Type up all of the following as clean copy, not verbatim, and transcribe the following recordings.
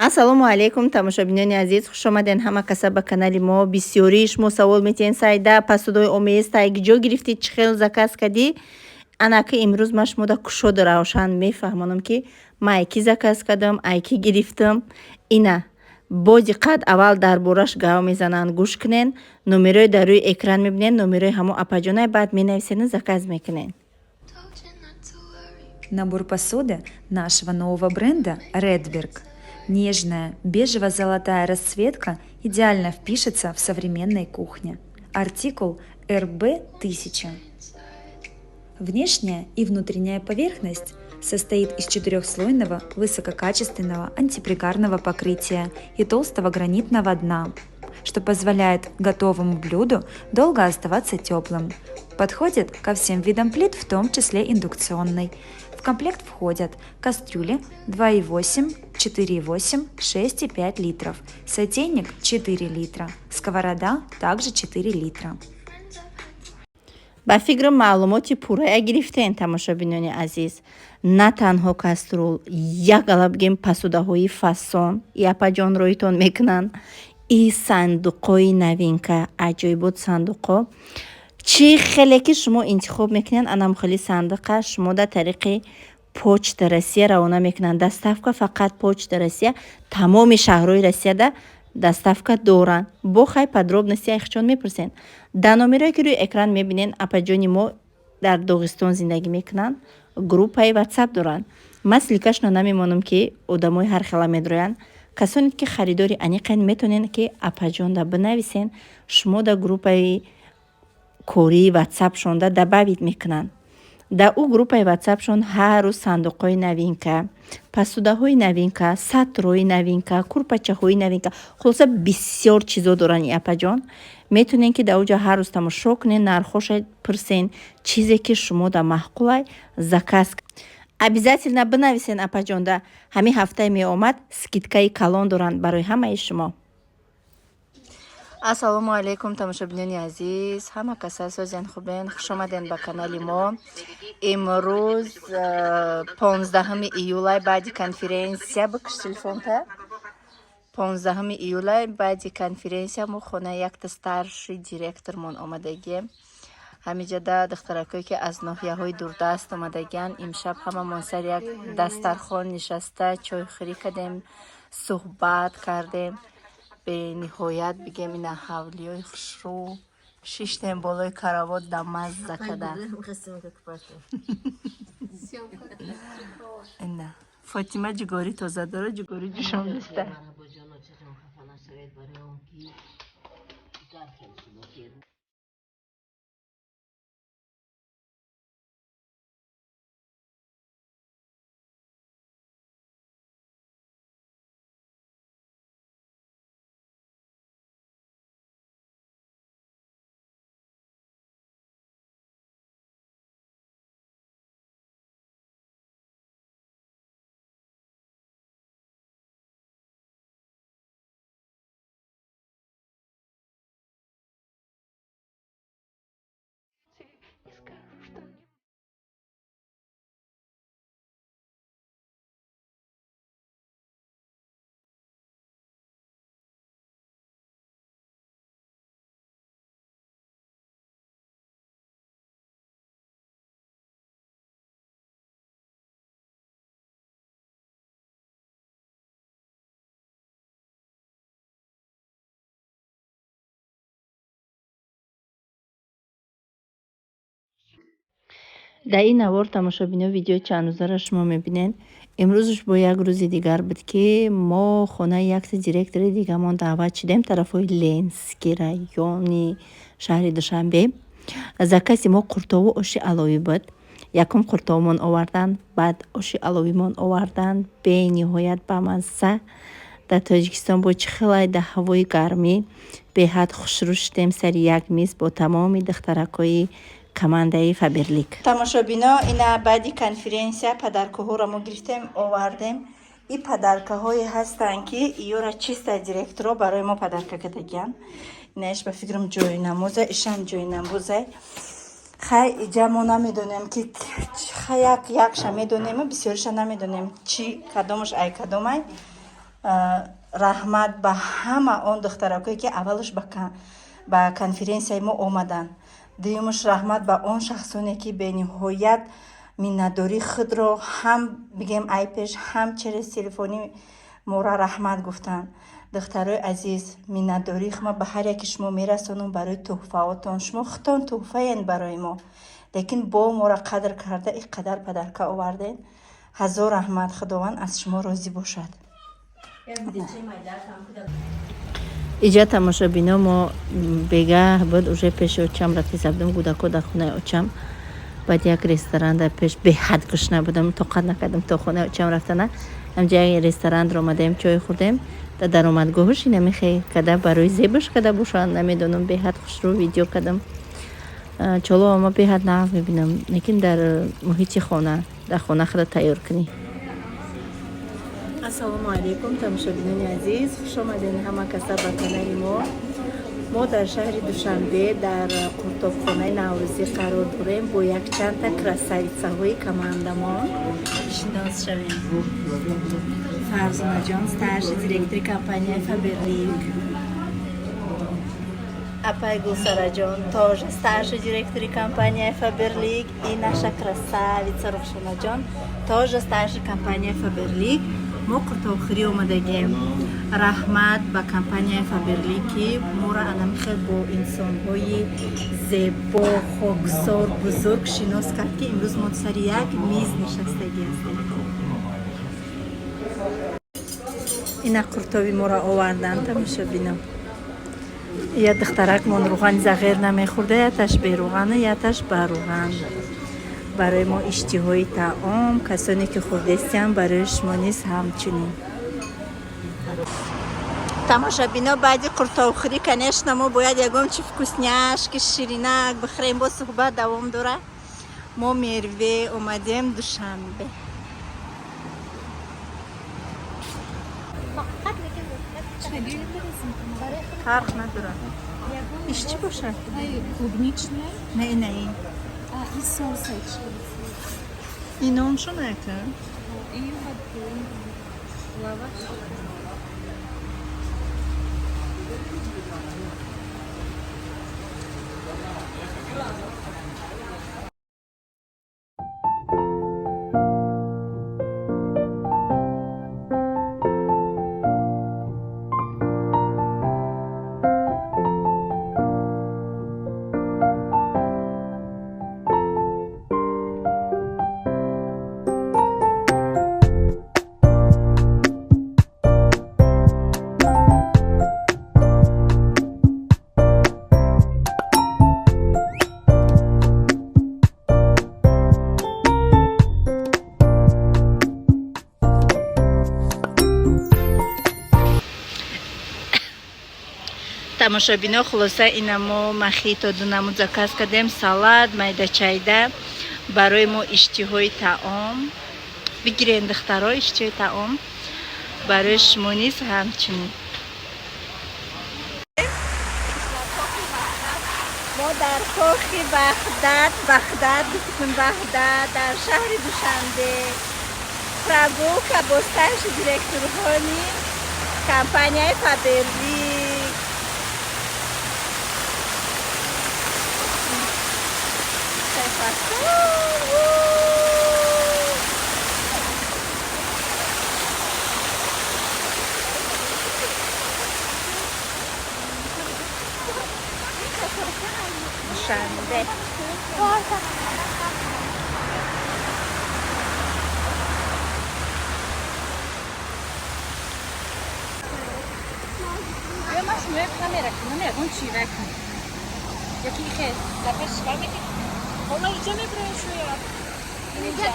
Ассалому алайкум, тамошобинони азиз, хушомаден ҳама каса ба канали мо. Бисёрии шумо савол метиҳен: «Сайда, посудаи омез тай ҷо гирифтӣ, чӣ хел заказ кардӣ?» Анаки имрӯз ман шумода кушоду равшан мефаҳмонам, ки ман ай кӣ заказ кардам, ай кӣ гирифтам. Ина бо диққат аввал дар бораш гав мезананд, гӯш кунен. Номерои дар рӯи экран мебинен, номерои ҳамо апаҷонай, баъд менависену заказ мекунен. Набор посуды нашего нового бренда Redberg. Нежная бежево-золотая расцветка идеально впишется в современной кухне. Артикул РБ-1000. Внешняя и внутренняя поверхность состоит из четырехслойного высококачественного антипригарного покрытия и толстого гранитного дна, что позволяет готовому блюду долго оставаться теплым. Подходит ко всем видам плит, в том числе индукционной. В комплект входят кастрюли 2,8, 4,8, 6,5 литров, сотейник 4 литра, сковорода также 4 литра. Ба фикрам, маълумоти пуррая гирифтен, тамошобинони азиз. На танҳо кастрюл, як ала бигем, посудаҳои фасон япаҷон роитон мекунанд. И сандуқҳои новинка, аҷоибот сандуқҳо. Чӣ хеле ки шумо интихоб мекунед, анам хели сандуқа шумо дар тариқи Почта Россия равона мекунанд. Доставка фақат Почта Россия, тамоми шаҳрҳои Россияда доставка доранд. Бо хай, подробности айхчон мепурсен. Дар номерое ки рӯи экран мебинен, апаҷони мо дар Доғистон зиндагӣ мекунанд, группаи Ватсап доранд. Ман ссылкашро намемонам, ки одамои ҳархела медроянд. Касоне ки харидори аниқен, метавонед, ки апаҷонда бинависен, шумо дар группаи кории Ватсапшонда добавить мекунанд. Дар ӯ группаи Ватсапшон ҳар рӯз сандуқҳои новинка, посудаҳои новинка, сатрҳои новинка, курпачаҳои новинка, хулоса, бисёр чизо доранд и апаҷон. Метавонед, ки дар оҷа ҳар рӯз тамошо кунед, нархҳоша пурсен, чизе ки шумо да маъқулай, заказ обязательно бинависен апаҷонда. Ҳамин ҳафтае меомад, скидкаи калон доранд барои ҳамаи шумо. Ассалому алайкум, тамошобинони азиз, ҳама каса созен, хубен? Хушомаден ба канали мо. Имрӯз 15 июлай, баъди конференсия. Бикш телефонта. 15 июлай, баъди конференсия мо хонаи якта старший директормон омадагием. Ҳамиҷада духтаракое ки аз ноҳияҳои дурдаст омадагианд, имшаб ҳамамон сари як дастархон нишаста, чойхӯрӣ кардем, суҳбат кардем. Бениҳоят, бигем, ина ҳавлиёи хушрӯ, шиштем болои каравот, дамазза када. Ина Фотима ҷугорӣ тоза дора, ҷугорӣ ҷӯшон неста. Дар ин навор, тамошобино, видеои чандрӯзаро шумо мебинед. Имрӯзш бо як рӯзи дигар буд, ки мо хонаи якта директори дигамон даъват шудем, тарафҳои Ленский райони шаҳри Душанбе. Закази мо қуртову оши аловӣ буд. Якум қуртовумон оварданд, баъд оши аловимон оварданд. Бениҳоят бамазза. Дар Тоҷикистон бо чӣ хелай, дар ҳавои гармӣ беҳад хушрӯ шудем сари як миз бо тамоми духтаракҳои командаи Фаберлик. Тамошобино, ина баъди конференсия подаркаҳоро мо гирифтем, овардем. И подаркаҳое ҳастанд, ки иёра чиста директоро барои мо подарка кардагиянд. Инаиш, ба фикрам, ҷои намоза, ишам ҷои намоза. Хай, иҷа мо намедонем, ки як якша медонему, бисёриша намедонем, чи кадомаш ай кадомай. Раҳмат ба ҳама он духтаракое, ки аввалаш ба конференсияи мо омаданд. Дуюмаш, раҳмат ба он шахсоне, ки бениҳоят миннатдории худро ҳам бигем ай пеш, ҳам через телефонӣ моро раҳмат гуфтанд. Духтарои азиз, миннатдории хума ба ҳар яки шумо мерасонам барои тӯҳфаотон. Шумо худтон тӯҳфаен барои мо, лекин бо моро қадр карда ин қадар подарка оварден. Ҳазор раҳмат, Худованд аз шумо розӣ бошад. Иҷа, тамошобино, мо бегаҳ буд, уже пеши очам рафта будам, кӯдако дар хонаи очам. Баъд як ресторан дар пеш, беҳад гушна будам, тоқат накардам то хонаи очам рафтана. Ҳамҷа як ресторан омадаем, чой хӯрдем. Дар даромадгоҳаш инамихе када барои зебаш када бошанд, намедонам, беҳад хушрӯ видео кардам. Чоло ма беҳад нағз мебинам, лекин дар муҳити хона, дар хона худа тайёр кунӣ. Ассалому алайкум, тамошобинони азиз, хушомадед ҳама каса ба канали мо. Мо дар шаҳри Душанбе дар қуртобхонаи Наврӯзӣ қарор дорем. Бо якчандта красавицаҳои командамон шинос шавем. Фарзонаҷон, старший директори компанияи Фаберлик, апай Гулсараҷон, тоже старший директори компанияи Фаберлик, и наша красавица Рухшонаҷон, тоже старший компанияи Фаберлик. Мо қуртобхӯрӣ омадагем. Раҳмат ба компанияи Фаберлик, ки моро анамихел бо инсонҳои зебо, хоксор, бузург шинос кард, ки имрӯз мо сари як миз нишастагӣ ҳастем. Ина қуртоби моро овардан, тамошобино. Я духтаракмон рӯғани зағир намехӯрда, яташ берӯғану, яташ барӯған. Барои мо иштиҳои таом. Касоне ки хӯрдестиям, барои шумо низ ҳамчунин. Тамошобино, баъди қуртобхӯрӣ, конечно, мо бояд ягон чи вкусняшки, ширинак бихӯрем. Бо суҳбат давом дора. Мо Мерве омадем, Душанбе. Фарқ надорад, иш чӣ бошад? Клубничная. Не, не ин. И соусач. Ин номшон ака? И вот лаваш. Тамошобино, хулоса, ина мо мохито ду намуд заказ кардем, салат майдачайда. Барои мо иштиҳои таом. Бигирен, духтаро, иштиҳои таом барои шумо низ ҳамчунин. Мо дар кохи Ваҳдат, Ваҳдат гуфтем, Ваҳдат, дар шаҳри Душанбе прогулка бо старший директорҳои компанияи Фаберлик. Душанбе. Камера кунам, ягон чӣ вай кун. Яки ихе дар пеш чикар мекунӣ? Ҳола иҷа мебироем шояд. Инҷа.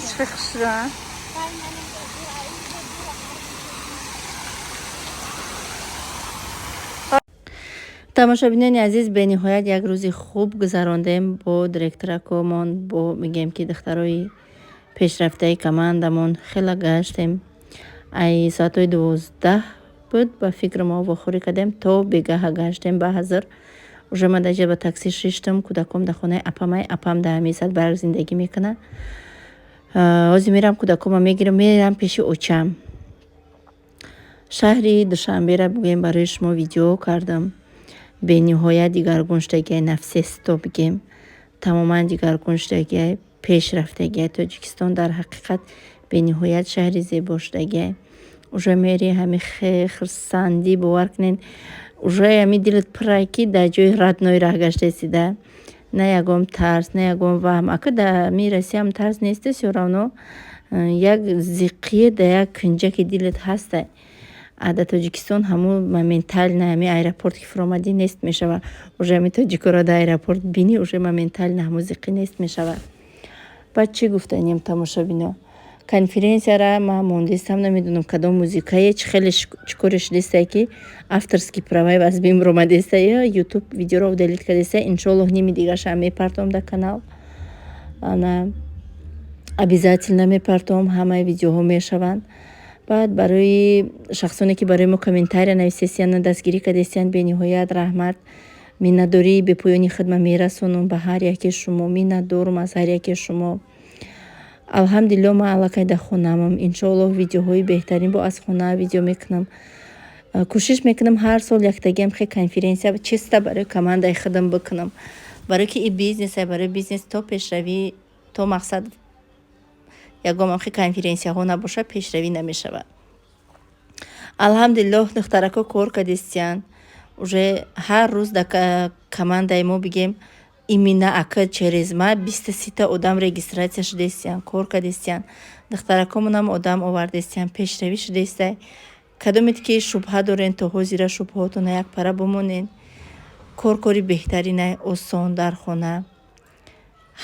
Чӣ хушрӯ. Тамошобинони азиз, бениҳоят як рӯзи хуб гузарондем бо директоракомон, бо мегӯем ки духтарои пешрафтаи командамон. Хела гаштем. Ай соатҳои 12 буд, ба фикр, мо вохӯрӣ кардем, то бегаҳа гаштем. Ба ҳазр уже ман даҷа ба такси шиштам. Кӯдаком дар хонаи апамай, апам дар ҳамин Садбарг зиндагӣ мекунад. Ҳозир мерам, кӯдакома мегирам, мерам пеши очам. Шаҳри Душанбера бигӯем, барои шумо видео кардам. Бениҳоят дигаргун шудагиай, на все сто бигем, тамоман дигаргун шудагиай, пеш рафтагиай. Тоҷикистон дар ҳақиқат бениҳоят шаҳри зебо шудагиай. Уже мери, ҳами хурсандӣ, бовар кунед, уже ҳами дилат пуррай, ки дар ҷои родной раҳ гаштаистида. На ягон тарс, на ягон ваҳм. Ака, дар ҳами Россиям тарс неста, всё равно як зиққие дар як кунҷаки дилат ҳастай. А дар Тоҷикистон ҳамун моментально ҳами аэропорт ки фуромадӣ, нест мешавад. Уже ҳами тоҷикоро дар аэропорт бинӣ, уже моментально ҳамун зиққӣ нест мешавад. Баъд чӣ гуфтанем, тамошобино? Конференсияра ман мондистам, намедонам, кадом музикае, чӣ хеле чӣ коре шудистае, ки авторский праваи аз бин баромадеста, Ютуб видеоро удалить кардеста. Иншоаллоҳ, ними дигарашам мепартом дар канал. Ана, обязательно мепартом, ҳамаи видеоҳо мешаванд. Баъд барои шахсоне, ки барои мо комментария нависестиянд, дастгирӣ кардестиянд, бениҳоят раҳмат. Миннатдории бепоёни худма мерасонам ба ҳар яке шумо, миннатдорум аз ҳар яке шумо. Алҳамдулилло, ман аллакай дар хонаамам. Иншоаллоҳ, видеоҳои беҳтарин бо аз хона видео мекунам. Кӯшиш мекунам, ҳар сол яктагиам хе конференсия чисто барои командаи худам бикунам, барое ки и бизнесе. Барои бизнес то пешравӣ, то мақсад ягон ҳамхел конференсияҳо набошад, пешравӣ намешавад. Алҳамдулиллоҳ, духтарако кор кардистиянд. Уже ҳар рӯз дар командаи мо, бигем, именно ака через ма бисту сита одам регистрация шудастиянд, кор кардистиянд. Духтаракомонам одам овардастиянд, пешравӣ шудааста. Кадомед ки шубҳа дорен, то ҳозира шубҳаотона як пара бимонед. Кор кори беҳтарина, осон, дар хона.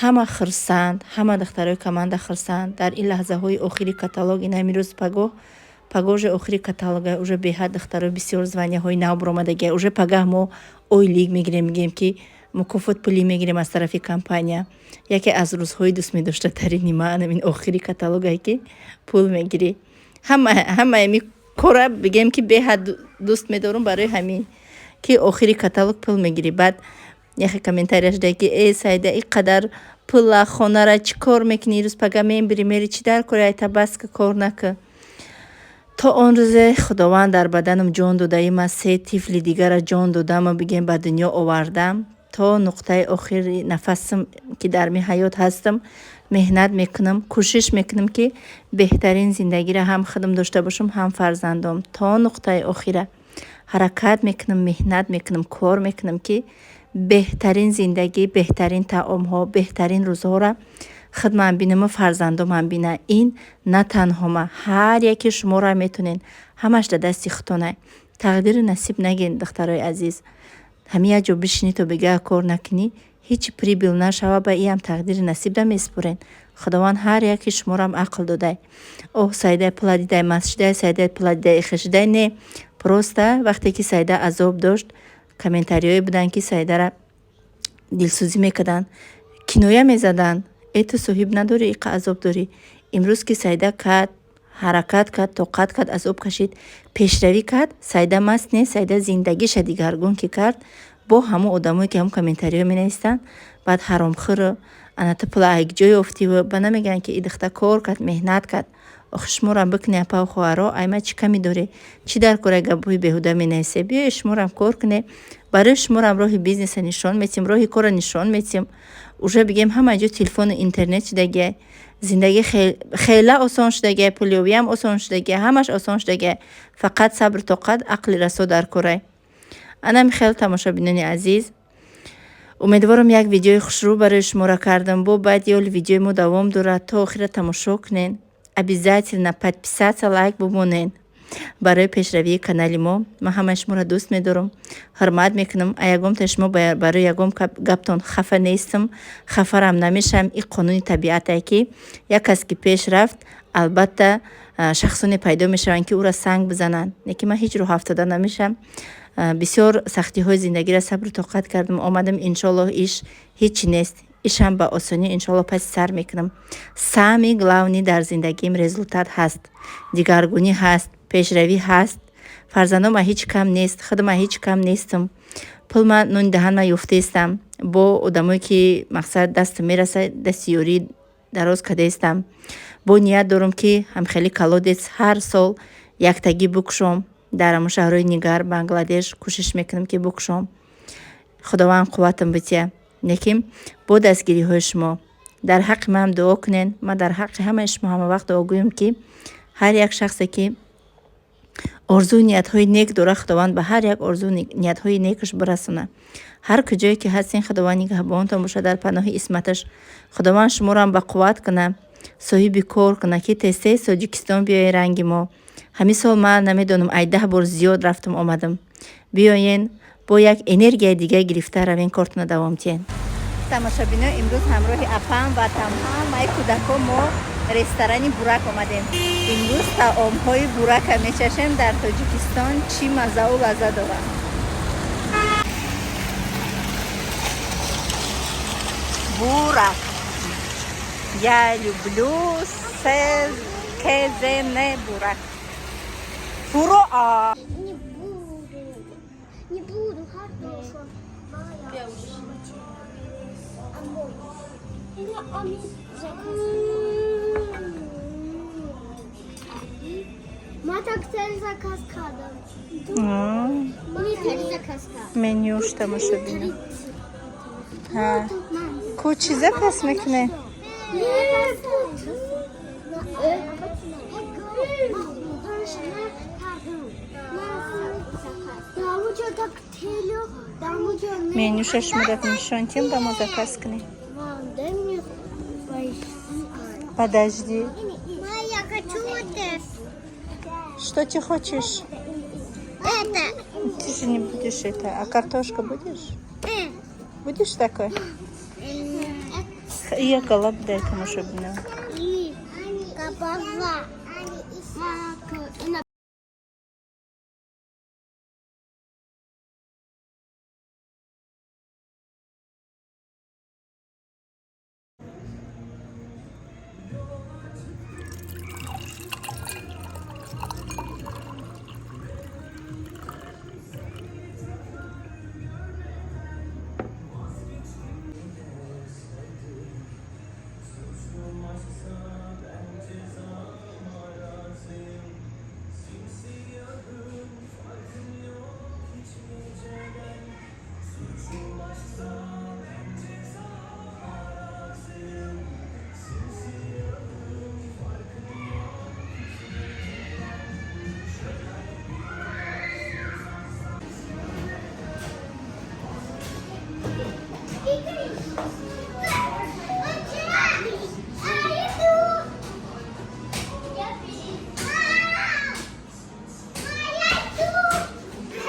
Ҳама хурсанд, ҳама духтарои команда хурсанд дар ин лаҳзаҳои охири каталог. Ин ҳамин рӯз, пагоҳ, пагоҳ уже охири каталога. Уже беҳад духтарои бисёр званияҳои нав баромадагия. Уже пагаҳ мо ойлик мегирем, мегӯем, ки мукофот пулӣ мегирем аз тарафи компания. Яке аз рӯзҳои дӯстмедоштатарини ман ин охири каталогае, ки пул мегирӣ. Ҳамаи ми кора, бигем, ки беҳад дӯст медорум, барои ҳамин ки охири каталог пул мегирӣ. Баъд яхе комментария шуда, ки: «Э, Саида, ин қадар пула, хонара чӣ кор мекунӣ? Рӯз пага мебири, мери, чӣ дар кори? Айта бас ки, кор накун». То он рӯзе Худованд дар баданам ҷон додаи, ман се тифли дигара ҷон додаму, бигем, ба дунё овардам, то нуқтаи охири нафасам, ки дар ми ҳаёт ҳастам, меҳнат мекунам, кӯшиш мекунам, ки беҳтарин зиндагиро ҳам худам дошта бошам, ҳам фарзандом. То нуқтаи охира ҳаракат мекунам, меҳнат мекунам, кор мекунам, ки беҳтарин зиндагӣ, беҳтарин таомҳо, беҳтарин рӯзҳоро худман бинаму фарзандомам бина. Ин на танҳо ма, ҳар яке шуморо метонед. Ҳамаш дар дасти худтонай. Тақдиру насиб нагин, духтарои азиз. Ҳамин як ҷо бишинӣ, то бегаҳ кор накунӣ, ҳеҷ прибыль нашава, ба иам тақдири насибда месупорен. Худованд ҳар яке шуморо ақл додай. Оҳ, Саидай пула дидай, маст шудай, Саидай пула дидай, ихе шудай. Не, просто вақте ки Саида азоб дошт, комментариҳое буданд, ки Саидара дилсӯзӣ мекарданд, киноя мезаданд: «Э, ту соҳиб надорӣ, иқа азоб дорӣ». Имрӯз ки Саида кард, ҳаракат кард, тоқат кард, азоб кашид, пешравӣ кард, Саида маст нест, Саида зиндагиша дигаргун ки кард, бо ҳамон одамое, ки ҳамон комментариҳо менависанд, баъд ҳаромхӯру ана ту пула аз ҷо ёфтиву ба намегӯянд, ки и духта кор кард, меҳнат кард. Охи, шуморам бикунед, апау хоҳаро, ай ма чӣ камӣ доред? Чӣ дар кора гапҳои беҳуда менависед? Биёед, шуморам кор кунед, барои шуморам роҳи бизнеса нишон метиҳем, роҳи корро нишон метиҳем. Уже, бигем, ҳама ҷо телефону интернет шудагиай, зиндагӣ хела осон шудагиай, пулёбиам осон шудагиай, ҳамаш осон шудагиай. Фақат сабру тоқат, ақли расо дар корай. Анами хел, тамошобинони азиз, умедворам, як видеои хушрӯ барои шуморо кардам. Бо баъди ёли видеои мо давом дорад, то охира тамошо кунед. Обязательно подписаться, лайк бимонед барои пешравии канали мо. Ман ҳамаи шуморо дӯст медорам, ҳурмат мекунам. А ягонтаи шумо барои ягон гаптон хафа нестам, хафарам намешавам. Ин қонуни табиатае, ки як кас ки пеш рафт, албатта, шахсоне пайдо мешаванд, ки ӯро санг бизананд. Лекин ман ҳеҷ роҳ афтода намешавам. Бисёр сахтиҳои зиндагиро сабру тоқат кардам, омадам. Иншоаллоҳ, иш ҳечи нест, ишам ба осонӣ, иншоаллоҳ, паси сар мекунам. Самый главный дар зиндагиам результат ҳаст, дигаргунӣ ҳаст, пешравӣ ҳаст. Фарзандом ҳеҷ кам нест, худам ҳеҷ кам нестам. Пул ма нони даҳан ма ёфтаистам. Бо одамое, ки мақсад дастам мерасад, дасти ёрӣ. Дароз кадаистам. Бо ният дорам, ки ҳамхели колодец ҳар сол яктагӣ букушом. Дар ҳамун шаҳрҳои нигар, Бангладеш кӯшиш мекунам, ки букушом. Худованд қувватам бития. Лекин бо дастгириҳои шумо дар ҳаққи манам дуо кунен. Ман дар ҳаққи ҳамаи шумо ҳама вақт дуогӯем, ки ҳар як шахсе, ки орзую ниятҳои нек дорад, Худованд ба ҳар як орзу ниятҳои некаш бирасонад. Ҳар куҷое ки ҳастин, Худованд нигаҳбонтон бошад, дар паноҳи исматаш. Худованд шуморо ба қувват кунад, соҳиби кор кунад, ки тез-тез Тоҷикистон биёед ранги мо. Ҳамин сол ман намедонам, ай 10 бор зиёд рафтам, омадам. Биёен, бо як энергияи дига гирифта равен, кортона давом диҳен. Тамошобино, имрӯз ҳамроҳи апам ва ҳамаи кӯдакҳо мо ресторани Бурак омадем. Имрӯз таомҳои Бурака мечашем. Дар Тоҷикистон чӣ маззаву лаззат дорад. Бурак. Я люблю кезене бурак. Фуро. Не буду. Не буду, хорошо. Я уже. А мой? Или они заказ. Ма коктейль заказ кардам. Ми заказ кардам. Менюш, тамошобино. Ку чӣ заказ мекунед? Менюша шумо нишон тем, ба мо заказ кунед. Подожди. Я хочу вот это. Что ты хочешь? Это. Ты же не будешь это. А картошка будешь? Будешь такой? Я колоб дай, тамошобино. И кабава.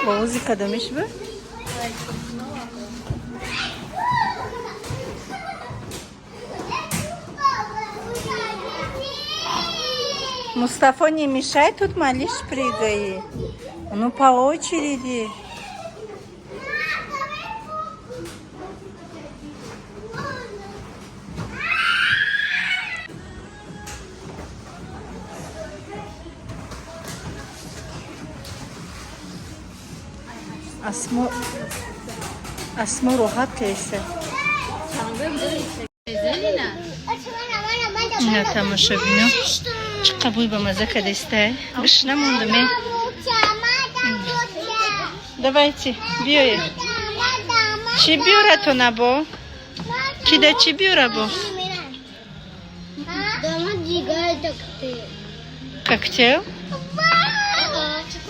Овози кадомиш бу? Мустафо, не мешай, тут малыш прыгает. Ну, по очереди. Асмо, Асмо роҳат кайса. Ина, тамошобино, чӣ қабуй ба маза кадестай. Гӯш намондаме. Давайте, биёед. Чӣ биёра то набо? Кида чӣ биёра бо? Дома дигар коктейль. Коктейл?